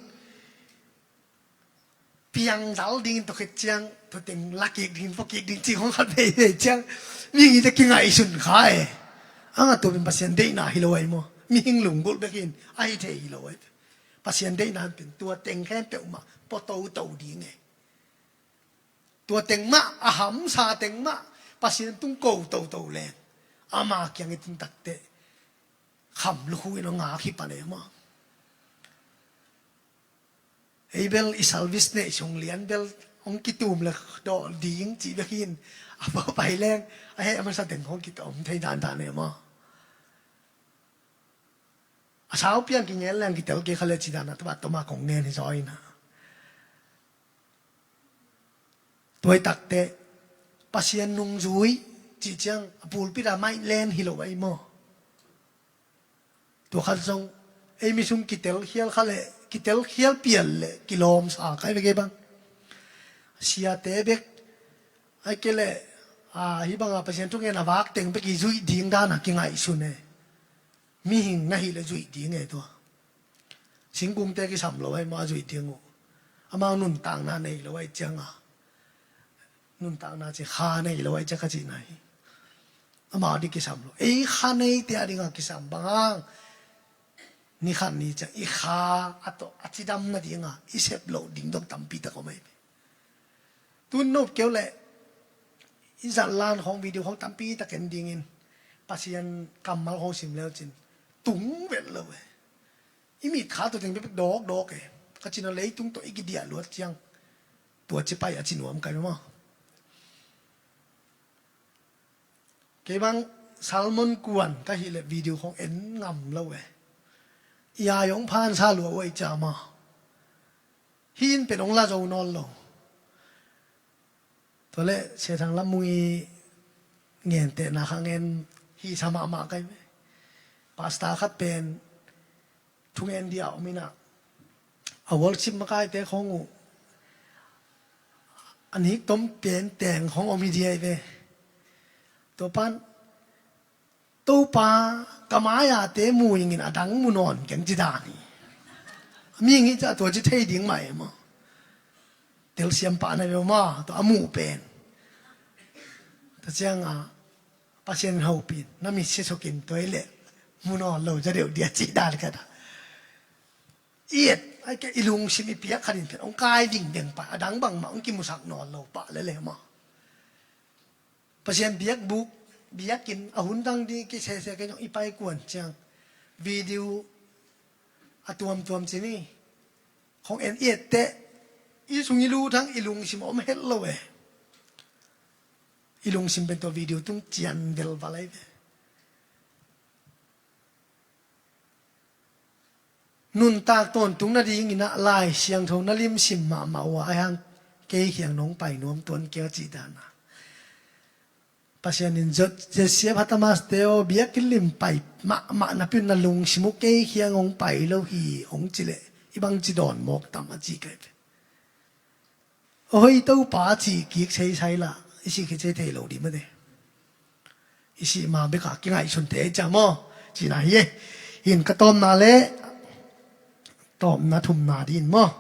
piangdal dingin, tua khit ciang tua teng la kik dingin, pua kik ding cih khong khat vei vei ciang, mihing i te kingaihsun kha e. Ang a tua pen Pasian deihna hi lo ahi maw. Mihing lunggulh bek in a hi thei hi lo ahi. Pasian deihna pen tua teng khempeuh mah pua toto ding e. Tua teng mah, a hamsa teng mah Pasian tung ko toto leng, ama kiang i tun takteh kham lukhu in hong ngak hi pan e maw. Abel i salvation neih sung lian bel hong kitum le dawh ding cih bek hi in, a pau pai leng a heh masa teng hong kitom thei dandan e maw. A sau piang kingen leng kitel kei kha le cih dan a tawh a tawh mah kong ngen hi zaw in a. Tua i takteh Pasian nungzui cih ciang a pulpit ah maih len hi lo ahi maw. Tua khat zong ei mi sung kitel khial kha le, kitel khial pial le kilawm sa kai ve kei bang. Siate bek, ai kei le, a, hih banga Pasian thungen a vak teng bek i zuih ding dan a kingaihsun e. Mihing na hih le zuih ding e tua. Singkungte kisam lo ahi maw a zuih ding uh. Amau nuntakna nei lo ahi cianga, nuntakna ci kha nei lo ahi cianga ka cihna hi. Amau ding kisam lo. Ei kha neite a dinga kisam bang hang. Ni khat ni ciang i kha a tawh a cidam nadinga i sep loh ding dong tampi tak om ahi. Tun nop keu leh i zat lan khawng video khawng tampi tak en dingin Pasian kammal khawng sim leu cin tung vet lo e. I mit kha tua teng pek dawkdawk e. Ka cina leitung tawh i kidiah luat ciang tua ci pai a ci nuam kai maw. Kei bang Salmon kuan ka hih leh video khawng en ngam lo e. I ai hong phan sa lua uh ahi cia maw. Hih in pen hong la zo nawn lo. Tua leh Sia Thang Lam Mung i ngentehna kha ngen hi sa mahmah kai ve. Pastor khat pen thungen dia om inah a worship makaite khawng uh a nik tom pen teng khawng om hi dia hi ve. Tua pan Topa ka mai-a te mu ingin a dang mu nawn keng ci dan hi. Mi ngih ca tua ci thei ding mah e maw. Telsiam pah na ve maw tua a muh pen. Tua cianga Pasian in hopih in na mit siasukin tua hi leh mu nawn lo za deuh dia ci dan khat a. I et ai kei i lungsim i piak khatin pen hong kai vingveng pah a dang bangmah hong kimusak nawn lo pah lele maw. Pasian biakbuk biakinn a hun dang ding kisese kei zong i pai kuan ciang video a tuamtuam ci ni. Khong en i etteh i sung i lu thang i lungsim a om het lo e. I lungsim pen tua video tung cian velval ai ve. Nuntak tawntung nadingin ah Lai Siangtho na limsim mahmah uh a, ahi hang kei khiang nong pai nuam tuan kei a cih dan a. Pasian in Joseph Hatamas te aw biakinn lim pai mahmah napi un na lungsim uh kei khiang hong pai lo hi hong ci leh i bangci dawn mawk tam a ci kai ve. Hoi Topa cih kik seisai lah i sih khit sei thei lo dih mate. I sih ma beka kingaihsun thei cia maw? Cihna hi e. Hin ka tawpna le tawpna thumna dih in maw?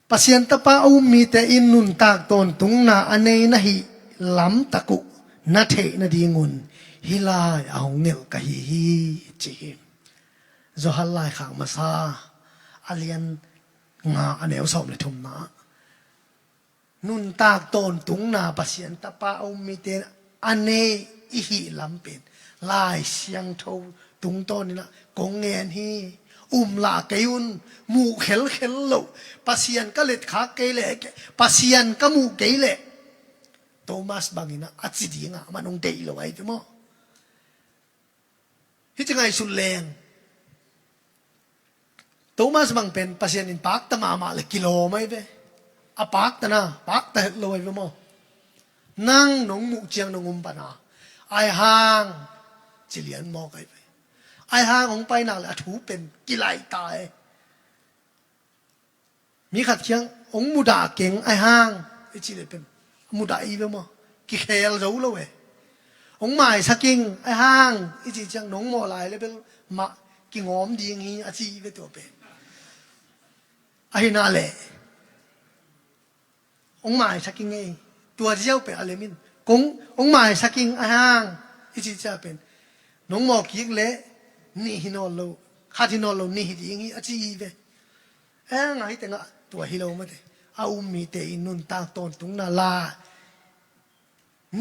Pasian tapa a um mite in nuntak tawntungna a nei na hih lamtak uh na theih nadingun hih lai a hong ngelh ka hi hi ci hi. Johan laikhak masa a lian nga a neu sawm le thumna ah nuntak tawntungna Pasian tapa a um mite a nei i hih lam pen Lai Siangtho tungtawn inah kong ngen hi. Um lah kei un, muh khelkhel loh. Pasian ka letkhak kei leh, Pasian ka muh kei leh Thomas bangin a, a ci dingah man hong deih lo ahi ve maw? Hih ci ngaihsut leng Thomas bang pen Pasian in pakta mahmah le kilawm ahi ve. A paktana pakta het lo ahi ve maw? Nang nong muh ciang nong um pana, ahi hang ci lian mawk ahi ve. Ahi hang hong painak le a thu pen kilaih ta e. Mi khat kiang hong mudah keng ahi hang i cih le pen mudah i ve maw? Kikhel zo lo e. Hong maisak ing ahi hang i cih ciang nong mawh lai le bel mah kingawm ding hi a ci i ve tua pen. Ahi na le hong maisak ing ei. Tua ziau pen a lem in kong hong maisak ing ahi hang i cih ciang pen nong mawh kik le nih hi nawn lo, khat hi nawn lo, nih hi ding hi a ci i ve. Eng ahi tengah tua hi lo mate. A um mite in nuntak tawntungna la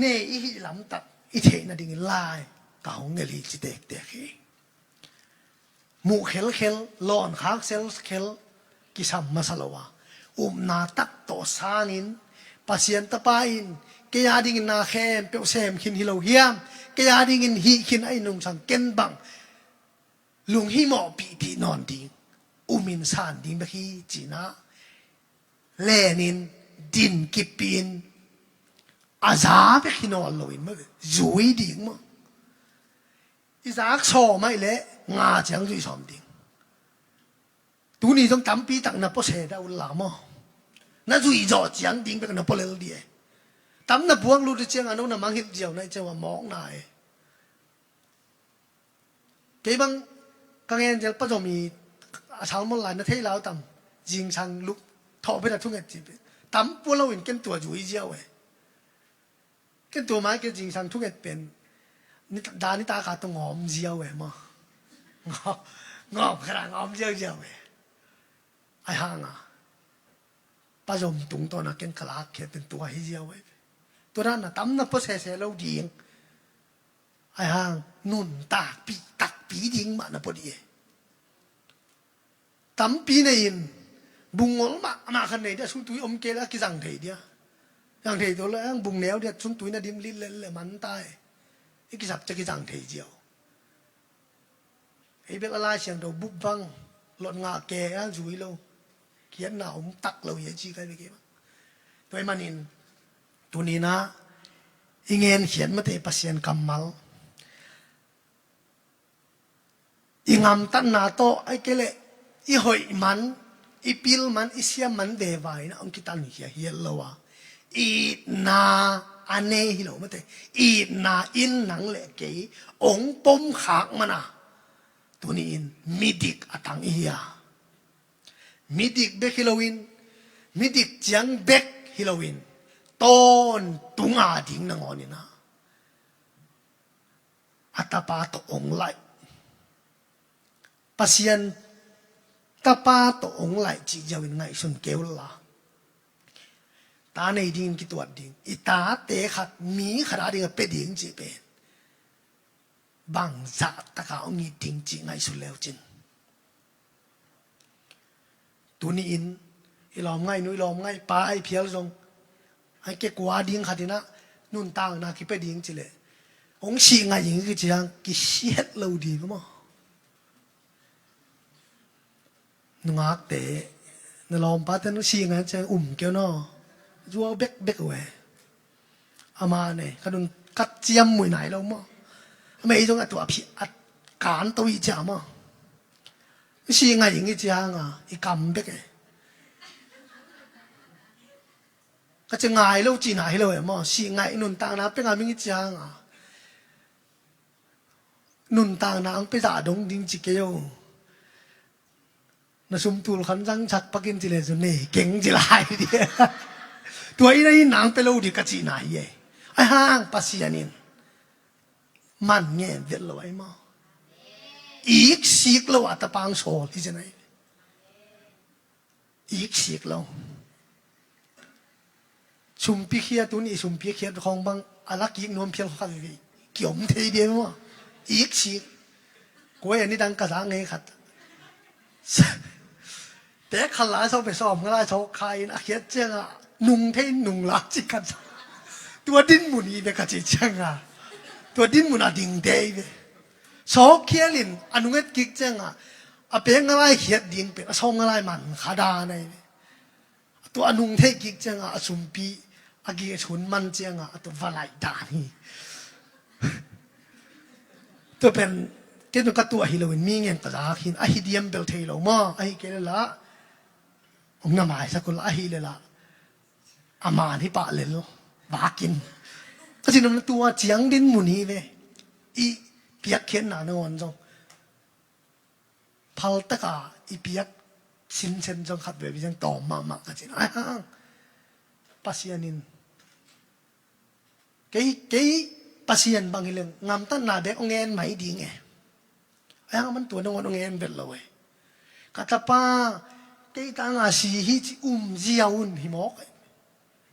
nei i hih lamtak i theih nadingin lai ka hong ngelh hi ci tektek hi. Muh khelkhel, lawnkhak selkhel kisam masa lo a, upna tak tawh sangin Pasian Tapa in kei a dingin na khempeuh sem khin hi lo hiam? Kei a dingin hih khin a i nungsang ken bang lunghimawh pihtih nawn ding, umin san ding bek hi cihna lenin din kipin a za bek hi nawn loin maw, zui ding maw? I zak sawm ahih leh nga ciang zui sawm ding. Tuni zong tampi tak na pua se dah un la maw? Na zui zawh ciang ding bek na pua lel dih e. Tam na buang lut ciang a no na mangngilh ziau na i ciang a mawkna e. Kei bang ka ngen zel pa zom i a salmon lai na thei lau tam. Zingsang lup thawh beta thunget ci pe tam pua lo in ken tua zui ziau e. Ken tua mai ke zingsang thunget pen ni da ni ta ka tu ngawm ziau e maw? Ngawm, ngawm khara ngawm ziau ziau e. Ahi hanga pa zom tungtawna ken ka lak khiat pen tua hi ziau e. Tua dan na tam na pua sese lo ding. Ahi hang nuntakpih takpi ding mah na pua dih e. Tampi nei in bung ngol mah amah khat nei dia, sungtui om kei le a kizang thei dia. Zang thei to le ang bung neu dia, sungtui na dim lit le le man ta e. I kisap cia kizang thei ziau. Ei bel a Lai Siangtho bup bang lot ngah ke a zui lo. Khiatna om tak lo hi a ci kai bek hi bang. Tua ahih manin tuni na i ngen khiat mate Pasian kammal i ngamtatna tawh ai kei leh i hoih man, i pil man, i siam man veva in a hong kitan hi a hial lo a, itna a nei hi lo mate. Itna in nang le kei hong pom khak mana tuni in midik a tang i hi a, midik bek hi loin, midik ciang bek hi loin, tawntung a ding nangawn in a, a tapa tawh hong laih. Pasian tapa tawh hong laih cih ziau in ngaihsun kei un la. Ta nei dingin kituat ding, i tate khat mi khat a ding a pia ding cih pen bangzah taka hong it ding cih ngaihsun leu cin. Tuni in i lawm ngaih nu, i lawm ngaih pa a i phial zong a kekua ding khat in a nuntakna kipia ding ci leh hong sih ngaih ing i ci hang kisiat lo ding maw? Nungakte, na lawmpate nu sih ngai ciang um keu naw. Zuau bekbek uh e. Ama ne ka nun kat ciam mui nai lo maw? A mei zong a tua phi a kan to i cia maw? I sih ngai ing i cia nga i kam bek e. Ka ci ngai lo cina hi lo e maw? Sih ngai nuntakna pia ngam ing i cia nga. Nuntakna ang pia zah dong ding ci kei o. Na sumtul khan zangsak pakin ci le zu nei keng ci lai di. Tua ina in nang pia lo di ka cihna hi e. Ahi hang Pasian in man ngen vet lo ai maw? Iksik lo a tapang sawl hi ci nai. Iksik lo. Sumpi khiat un i sumpi khiat khawng bang a la kik nuam phial kha veve kiom thei dia maw? Iksik. Koi a nidang ka za ngei khat. Tek khat lai sawm pe sawm nga lai sawk kha in a khiat ciangah nung thei nung la cik khat. Tua dinmun hi ve ka cih cianga, tua dinmun a dingte hi ve. Sawkkhial in a nunget kik cianga, a pek ngalai khiat ding pen a sawm ngalai man kha dan ahi ve. Tua a nung theih kik cianga a sumpi a gik a sun man cianga a tua va laih dan hi. Tua pen kei tua ka tuah hi loin mi ngen ka zak hin a hi diam bel thei lo maw, a hi kei le lah hong na maisak uh lah, a hi le lah a man hi pah lel vakin. Ka cih nopna tua ciang dinmun hi ve. I piakkhiatna nangawn zong phaltaka i piak sinsen zong khat veve zong tawm mahmah ka cih na. Ahi hang Pasian in kei, kei Pasian bang hi leng ngamtatna bek hong ngen mai ding e. Ahi hang aman tua nangawn hong ngen vet lo e. Ka tapa kei tanga si hi ci, um zia un hi mawk e.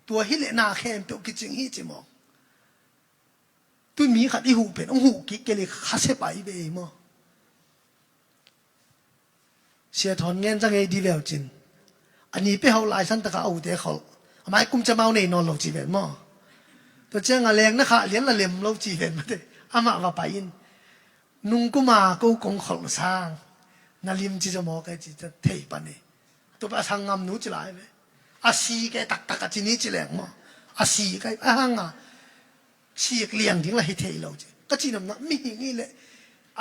Tua hi leh na khempeuh kicing hi ci mawk. Tun mi khat i huh pen hong huh kik kei le kha se pai ve hi maw? Sia Thawn ngen za ngei di veu cin, a ni pe hauh lai san taka a ute kholh, a mai kum camau nei nawn lo ci ven maw? Tua cianga leng na khah lian la lem lo ci ven mate. Amah va pai in, nung kuma ko kong kholh sang na lim ci zaw maw kai ci, thei pan e. Tua pa a sang ngam nu ci lai ve. A si kei taktak a ci ni ci leng maw? A si kei a hanga sik liang ding la hi thei lo ci. Ka cih nopna mihing hi leh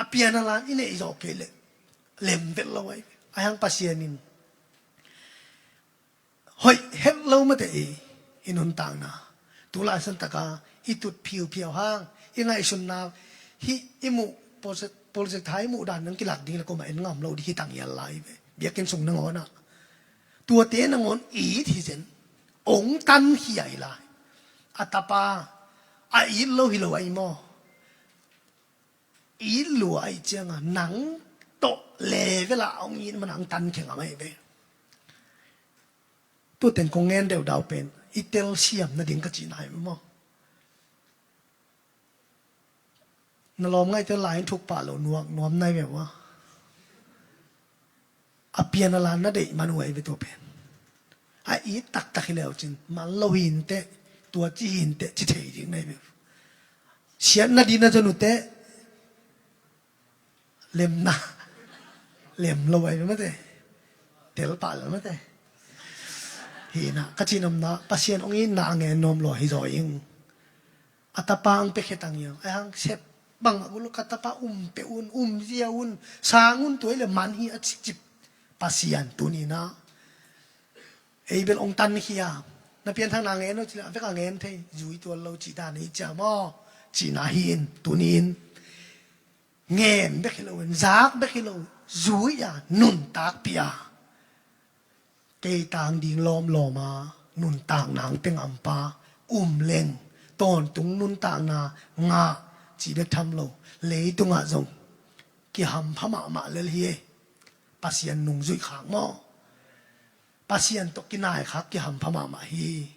a pian a lan i neih zawh kei leh lem vet lo ahi ve. Ahi hang Pasian in hoih het lo mate i, i nuntakna. Tulai santaka i tut phiuphiau hang i ngaihsunna hih i muh project, project hai muh dan nang kilak ding le koma en ngam lo ding hi tang hial lai ve. Biakinn sung nangawnah tuate nangawn it hi zen. Ong tankhia hi lai. A tapa a it lo hi lo ahi maw? It lua ahi cianga nang tawh level ah ong it mana ong tankhia ngam ahi ve. Tuten kong ngen deuhdau pen i telsiam nading ka cihna hi maw? Na lawm ngaihte lai in thuk pah lo nuak nuam nai ve ua. A pian a lan na deih man uh ahi ve tua pen. A it taktak hi leu cin man lo hi inteh, tua ci hi inteh ci thei ding nai ve. Siatna dina zon uh teh lemna lem lo ahi ve mate. Tel pah lo mate. Hina ka cih nopna Pasian ong itna a ngen nuam lua hi zaw ing. A tapa ang pekhe tang hiang ahi hang sep bang a gulu ka tapa um pe un, um zia un, sang un, tuai le man hi a cikcip Pasian tunina. Ei bel ong tankhia. Na pianthakna ngen uh cila a vek a ngen thei zui tuan lo cih dan ei cia maw? Cihna hi in tunin ngen bek hi lo in zak bek hi lo, zui a nuntakpih a kei tang ding lawmlawma nuntakna ang pe ngampa um leng tawntung nuntakna ngah cih bek tham lo, leitungah zong kihampha mahmah lel hi. Pasian nungzuih khak maw? Pasian tawh kinai khak kihampha mahmah hi.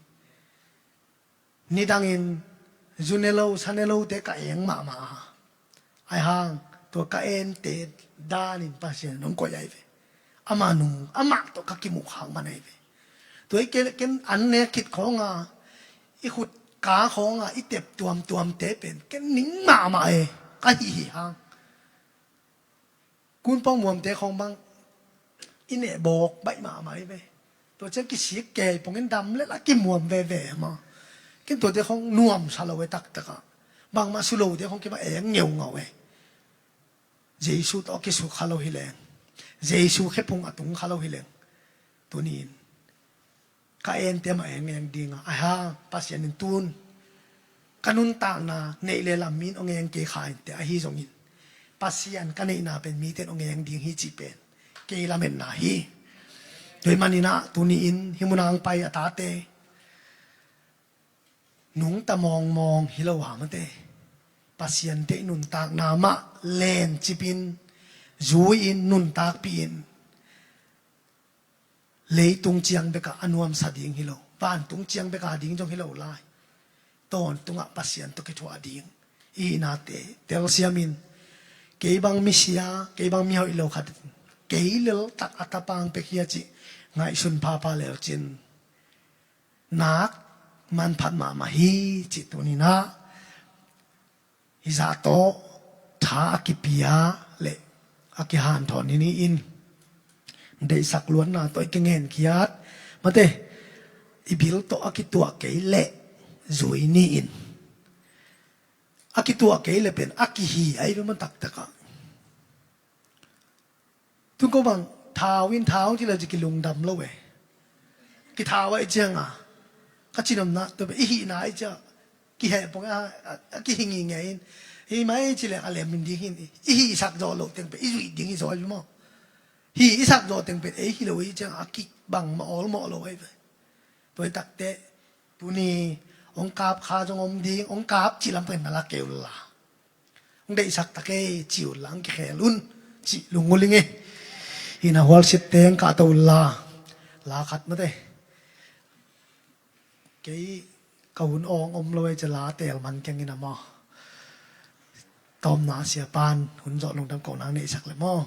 Nidangin zu ne lo sa ne lote ka eng mahmah a, ahi hang tua ka ente danin Pasian in hong koih ahi ve. Ama nung amah tawh ka kimuh khak man ahi ve. Tua hi kei le ken an ne khit khawnga i khut ka khawnga i tep tuamtuamte pen ken ning mahmah e. Ka hih hi hang kunpawng muamte khawng bang i neh bawk baih mahmah hi ve. Tua ciang kisik kei pongin dam le la kimuam veve maw? Ken tuate khawng nuamsa lo e taktakah. Bangmah sulote khawng kibang eng ngeungau e. Jesu tawh kisuk kha lo hi leng, Jesu khephung a tung kha lo hi leng, tunin ka ente mah eng eng dinga ahi hang Pasian in tun ka nuntakna neih le lam min ong eng kei kha inte ahi zongin Pasian ka neihna pen mite in ong eng ding hi cih pen kei lametna hi. Tua hi maninah tuni in hih munah ang pai a tate nungta mawngmawng hi lo a mate Pasian deih nuntakna mah lencipin zui-in nuntakpih in leitung ciang bekah a nuamsa ding hi lo, vantung ciang bekah ding zong hi lo lai. Tawntungah Pasian tawh kithuah ding i hihnate telsiamin kei bang misia, kei bang mihoih lo khat, kei leltak a tapang pek hia cih ngaihsun phapha leucin nak manphat mahmah hi cih tuninah hizah tawh tha a kipia le a kihanthawn hi ni in deihsak luatna tawh i kinghenkhiat mate i bil tawh a kituah kei leh zui ni in a kituah kei le pen a kihi a i pen man taktakah. Tun ko bang thau in thau ci le ci kilungdam lo e. Kithau a i cianga ka cinamna tua pen i hihna i cia kiheh pong a kihi ngingei in hi mai ci le a lem in ding hin i hihsak zawh loh teng pen i zuih ding i zawi maw? Hi i sak zawh teng pen ei hi lo i cianga a kibang mawlmawh lo ei ve. Tua i takte tuni hong kap kha zong om ding hong kap cih lam pen na la keu la hong deihsak ta kei ci un la hong kikhel un cih lungul ing e. Hina hualsiatte hong kahto un la la khat mate kei ka hun awng om lo ei ci la teel man keng in a maw? Tawmna siapan hun zawh lungdam ko nang neihsak le maw?